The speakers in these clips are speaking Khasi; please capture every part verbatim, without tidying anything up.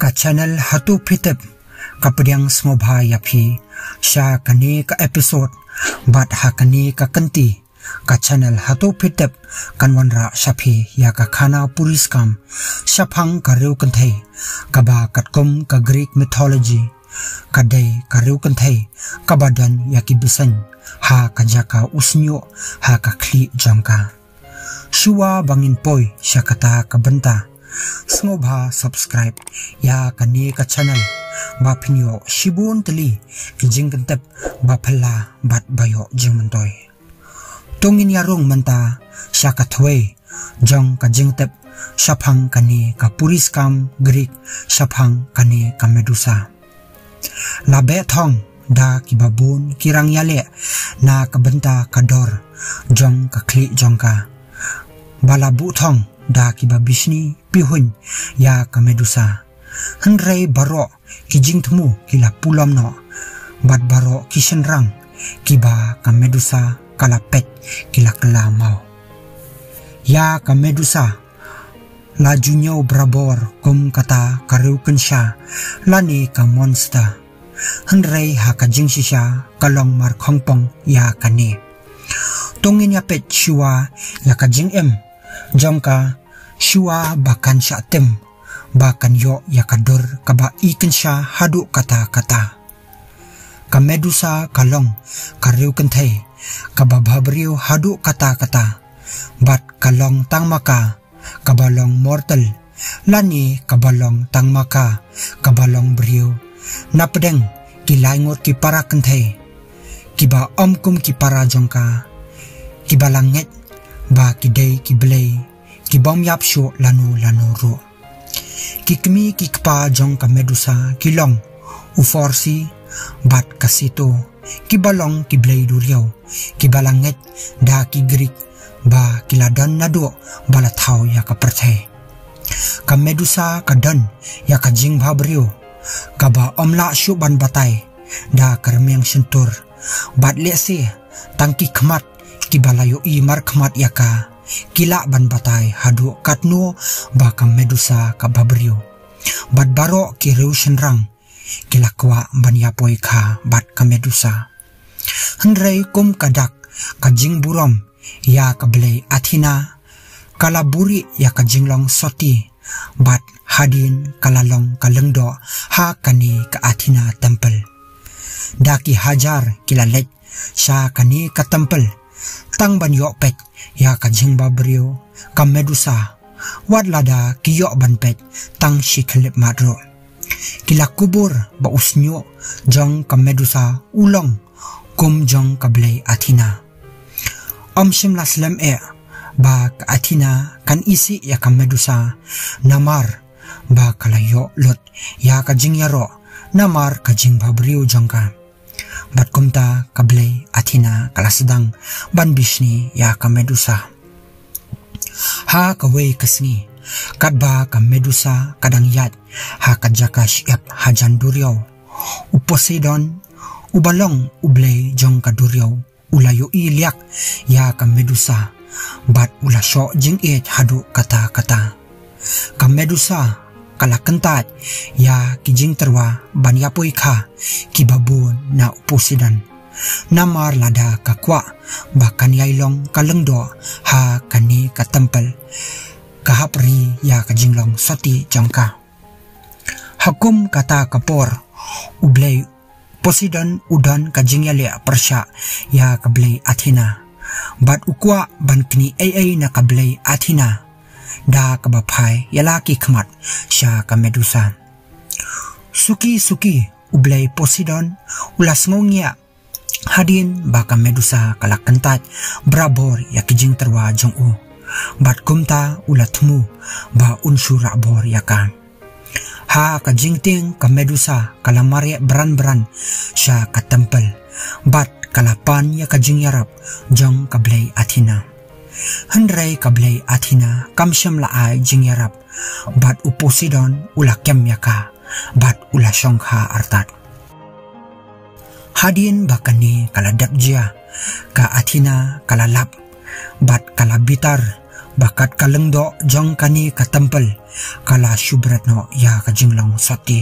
Ka channel Hato Phi Tip ka pdiang sngewbha ïa phi sha kane ka episode, bad ha kane ka kynti ka channel Hato Phi Tip kan wanrah sha phi ïa ka khana puriskam shaphang ka riew kynthei kaba katkum ka Greek mythology ka dei ka riew kynthei kaba don ïa ki bseiñ ha ka jaka u shñiuh ha ka khlieh jong ka. Shuwa ba ngin poi sha kata ka bynta, sngewbha subscribe ïa kane ka channel ba phin ïoh shibun tylli ki jingkyntip ba phylla bad ba ïoh jingmyntoi. To ngin ïa rung mynta sha ka thwei jong ka jingtip shaphang kane ka puriskam Greek shaphang kane ka Medusa. La beh thong da kiba bun ki rang ïaleh na ka bynta ka dor jong ka khlieh jong ka, ba la buh thong da kiba bishni pihuiñ ïa ka Medusa. Hynrei baroh ki jingthmu ki la pulom noh, bad baroh ki shynrang kiba ka Medusa ka la peit ki la kylla maw. Ïa ka Medusa la ju ñiew barabor kum kata ka riew kynsha lane ka monster. Hynrei ha ka jingshisha ka long mar khongpong ïa kane. To ngin ïa peit shuwa ïa ka jingim jong ka shuwa ba kan shah tim ba kan ïoh ïa ka dur kaba i kynsha haduh katta katta. Ka Medusa ka long ka riew kynthei kaba bhabriew haduh katta katta, bad ka long tang ma ka kaba long mortal, lane kaba long tang ma ka kaba long briew napdeng ki laingut ki para kynthei kiba ym kum ki para jong ka, kiba la ngeit ba ki dei ki blei ki bym ïap shuh lano lano ruh. Ki kmie ki kpa jong ka Medusa ki long u Force bad ka Ceto, kiba long ki blei duriaw kiba la ngeit da ki Greek ba ki la don naduh ba la thaw ïa ka pyrthei. Ka Medusa ka don ïa ka jingbhabriew kaba ym lah shuh ban batai da ka rmiang shyntur, bad lehse tang ki khmat kiba la ïohi markhmat ïa ka ki lah ban batai haduh katno ba ka Medusa ka bhabriew. Bad baroh ki riew shynrang ki la kwah ban ïa poi kha bad ka Medusa. Hynrei kum ka dak ka jingburom ïa ka blei Athena, ka la buhrieh ïa ka jinglong soti, bad hadien ka la long ka lyngdoh ha kane ka Athena Temple. Da ki hajar ki la leit sha kane ka temple tang ban ïoh peit ïa ka jingbabriew ka Medusa, wat lada ki ïoh ban peit tang shi khyllipmat mat ruh. Ki la kubur ba u shñiuh jong ka Medusa u long kum jong ka blei Athena. Ym shym la slem eh ba ka Athena kan isih ïa ka Medusa, namar ba ka la ïoh lut ïa ka jingïaroh namar ka jingbhabriew jong ka. Bad kumta ka blei Athena ka la sdang ban bishni ïa ka Medusa. Ha kawei ka sngi, katba ka Medusa ka dang ïaid ha ka jaka shyiap hajan duriaw, u Poseidon, uba long u blei jong ka duriaw, u la ïohi liak ïa ka Medusa, bad u la shoh jingïeit haduh katta katta. Ka Medusa ka la kyntait ïa ki jingtyrwa ban ïa poi kha kiba bun na u Poseidon, namar lada ka kwah ba kan ïai long ka lyngdoh ha kane ka temple, ka hap ri ïa ka jinglong soti jong ka. Ha kum kata ka por, u blei Poseidon u don ka jingïaleh pyrshah ïa ka blei Athena, bad u kwah ban knieh ei ei na ka blei Athena da kaba phai ïa la ki khmat sha ka Medusa. Suki suki u blei Poseidon u la sngewngiah hadien ba ka Medusa ka la kyntait barabor ïa ki jingtyrwa jong u, bad kumta u la thmu ba un shu rah bor ïa ka. Ha ka jingtieng ka Medusa ka la mareh bran bran sha ka temple, bad ka la pan ïa ka jingïarap jong ka blei Athena. Hynrei ka blei Athena kam shym la ai jingïarap, bad u Poseidon u la kem ïa ka, bad u la shong kha artat. Hadien ba kane ka la dep jia, ka Athena ka la lap, bad ka la bitar Ba kat ka lyngdoh jong kane ka templ ka la shu bret noh ïa ka jinglong sotti.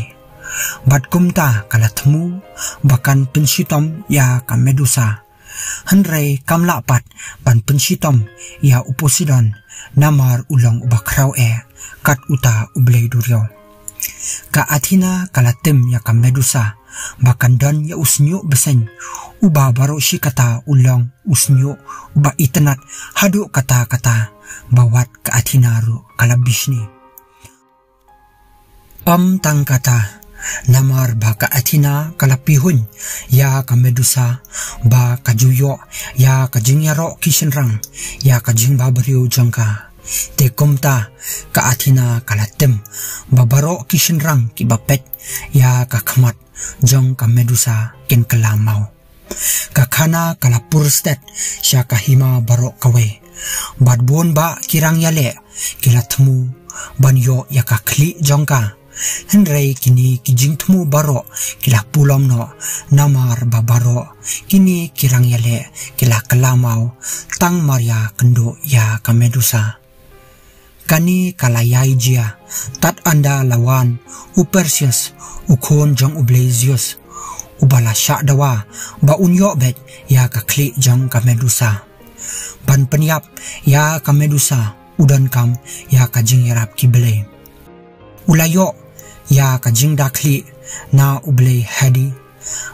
Bad kumta ka la thmu ba kan pynshitom ïa ka Medusa. Hynrei kam lah pat ban pynshitom ïa u Poseidon namar u long uba khraw eh kat uta u blei duriaw. Ka Athena ka la tim ïa ka Medusa ba kan don ïa u shñiuh bseiñ uba baroh shi katta u long u shñiuh uba itynnad haduh katta katta ba wat ka Athena ruh ka la bishni. Ym tang kata, namar ba ka Athena ka la pihuiñ ïa ka Medusa ba ka ju ïoh ïa ka jingïaroh ki shynrang ïa ka jingbabriew jong ka. Te kumta ka Athena ka la tim ba baroh ki shynrang kiba peit ïa ka khmat jong ka Medusa kin kylla maw. Ka khana ka la pur stet sha ka hima baroh kawei. Bad bun bah ki rangïaleh ki la thmu ban ïoh ïa ka khlieh jong ka. Hynrei kine ki jingthmu baroh ki la pulom noh namar ba baroh kine ki rangïaleh ki la kylla maw tang mar ïakynduh ïa ka Medusa. Kane ka la ïai jia tad ynda la wan u Perseus, u khun jong u blei Zeus, uba la shah dawa ba un ïoh beit ïa ka khlieh jong ka Medusa. Ban pynïap ïa ka Medusa u donkam ïa ka jingïarap ki blei. U la ïoh ïa ka jingda khlieh na u blei Hades.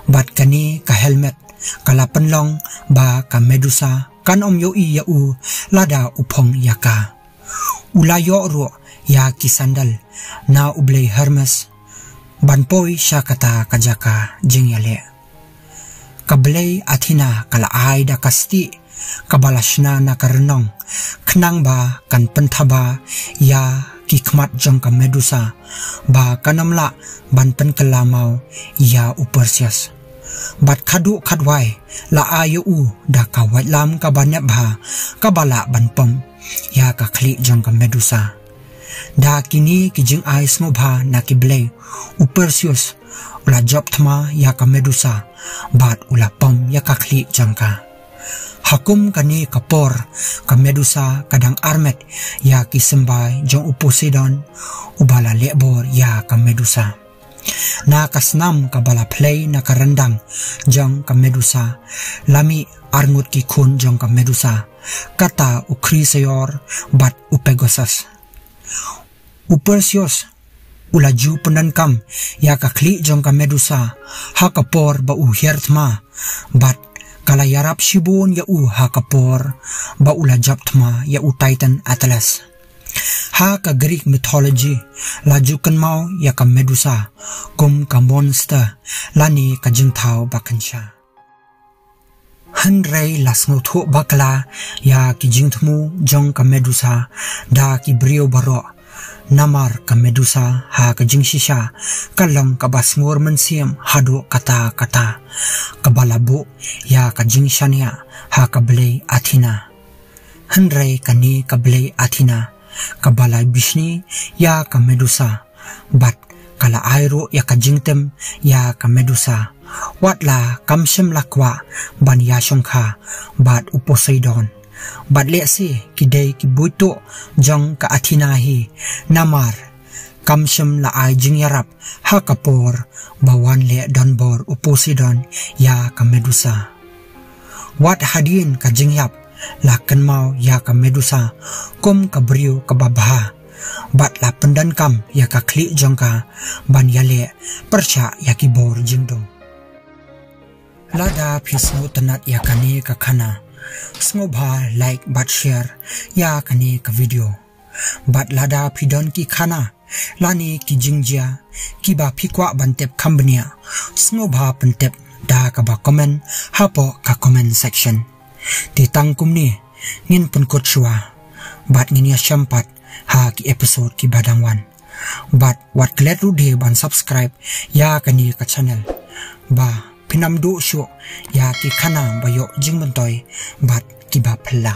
Bad kane ka helmet ka la pynlong ba ka Medusa kan ym ïohi ïa u lada u phong ïa ka. U la ïoh ruh ïa ki sandal na u blei Hermes ban poi sha kata ka jaka jingïaleh. Ka blei Athena ka la ai da ka stieh kaba la shna na ka rnong khnang ba kan pynthaba ïa ki khmat jong ka Medusa ba kan ym lah ban pynkylla maw ïa u Perseus. Bad khatduh khatwai la ai ïa u da ka waitlam kaba nep bha kaba lah ban pom ïa ka khlieh jong ka Medusa. Da kine ki jingai sngewbha na ki blei u Perseus u la jop thma ïa ka Medusa bad u la pom ïa ka khlieh jong ka. Ha kum kane ka por ka Medusa ka dang armet ïa ki symbai jong u Poseidon uba la leh bor ïa ka Medusa. Na ka snam kaba la phlei na ka ryndang jong ka Medusa la mih arngut ki khun jong ka Medusa, kata u Chrysaor bad u Pegasus. U Perseus u la ju pyndonkam ïa ka khlieh jong ka Medusa ha ka por ba u hiar thma bad ka la ïarap shibun ïa u ha ka por ba u la jop thma ïa u Titan Atlas. Ha ka Greek mythology la ju kynmaw ïa ka Medusa kum ka monster lane ka jingthaw ba kynsha. Hynrei la sngewthuh bakla ïa ki jingthmu jong ka Medusa da ki briew baroh. Namar ka Medusa ha ka jingshisha ka long kaba sngur mynsiem haduh katta katta, kaba la buh ïa ka jingshaniah ha ka blei Athena. Hynrei kane ka blei Athena kaba la bishni ïa ka Medusa bad ka la ai ruh ïa ka jingtem ïa ka Medusa. Wat la kam shym la kwah ban ïashongkha bad u Poseidon. Bad lehse ki dei ki buit tuh jong ka Athena hi, namar kam shym la ai jingïarap ha ka por ba wan leh donbor u Poseidon ïa ka Medusa. Wat hadien ka jingïap la kynmaw ïa ka Medusa kum ka briew kaba bha bad la pyndonkam ïa ka khlieh jong ka ban ïaleh pyrshah ïa ki bor jingdum. Lada phi sngewtynnat ïa kane ka khana, sngewbha like bad share ïa kane ka video. Bad lada phi don ki khana lane ki jingjia kiba phi kwah ban tip kham bniah, sngewbha pyntip da kaba comment hapoh ka comment section. Te tang kumne ngin pynkut shuwa bad ngin ïashem pat ha ki episode kiba dang wan. Bad wat klet ruh de ban subscribe ïa kane ka channel ba phin ym duh shuh ïa ki khana ba ïoh jingmyntoi bad kiba phylla.